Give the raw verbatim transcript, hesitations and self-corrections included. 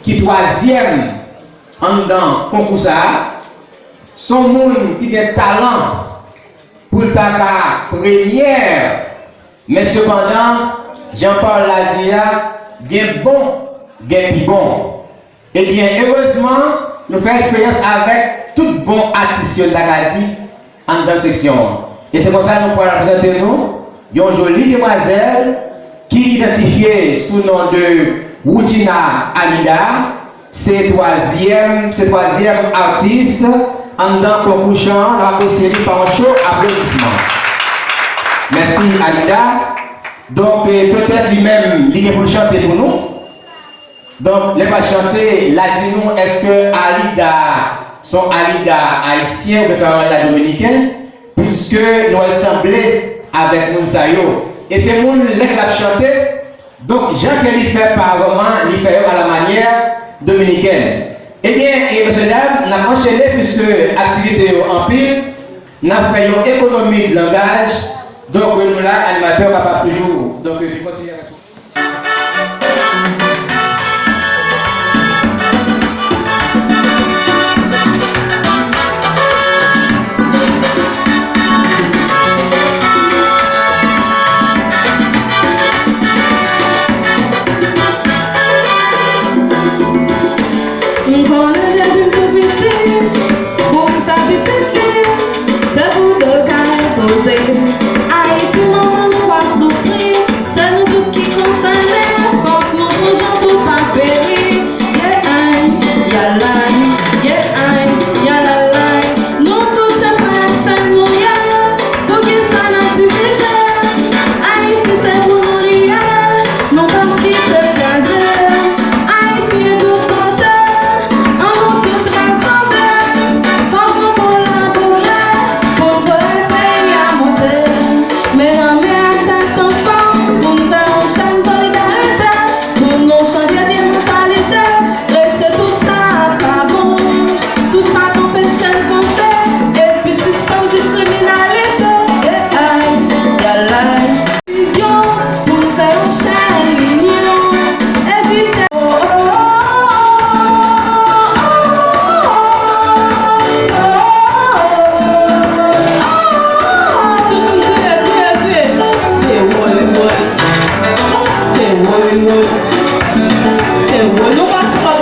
ki twazyèm anndan konkou sa a, se yon moun ki gen talan pou l ta ka premyè, men sepandan, jan pawòl la di a, gen bon, gen pi bon. Ebyen, erezman, nou fè eksperyans avèk tout bon atis yo, n ta ka di, anndan seksyon an. E se konsa nou pral prezante nou yon joli demwazèl ki idantifye sou non de Woudjina Alida. Se twazyèm, se twazyèm atis anndan konkou chan an. N ap apresye li pa yon cho aplodisman. Mèsi, Alida. Donk, eh, petèt li menm, li gen pou l chante pou nou. Donk, lè l pral chante, l a di nou èske Alida se yon Alida ayisyen oubyen se yon Alida dominiken, piske nou wè l sanble avèk moun sa yo. E se moun, lè l ap chante, donk, jan ke li fè pawòm an, li fè yo à la manière dominicaine. Ebyen, e mesye dam, n ap anchene piske aktivite yo anpil, n ap fè yon ekonomi de langaj. Donk, nou la, animatè kapab toujou, donk, li kontinye avèk nou. M konnen depi m tou piti, pou m ta pitit li, se pou do l ka repoze. Ayiti manman nou ap soufri, se nou tout ki konsène, fòk nou fè yon jan pou pa peri. Ye ay, yalay, ye ay, yalalay. Nou tout se frè ak sè nou ye. Poukisa n ap divize? Ayiti se pou nou li ye. Nou p ap kite l kraze. Ayisyen tout kote, an nou tout rasanble. Fòk nou kolabore pou n fè peyi a monte. Men lanmè ak tèt ansanm pou n fè yon chèn solidarite. Pou nou chanje vye mantalite, rejte tout sa k pa bon, tout sa k anpeche n vanse, epi sispann diskriminalite. E ay, yalay. Vizyon pou n fè yon chèn linyon, evite. Oh, oh, oh, oh, oh. Tout moun kriye, kriye, kriye. Se woy, woy. Se woy, woy. Se woy, nou pa fè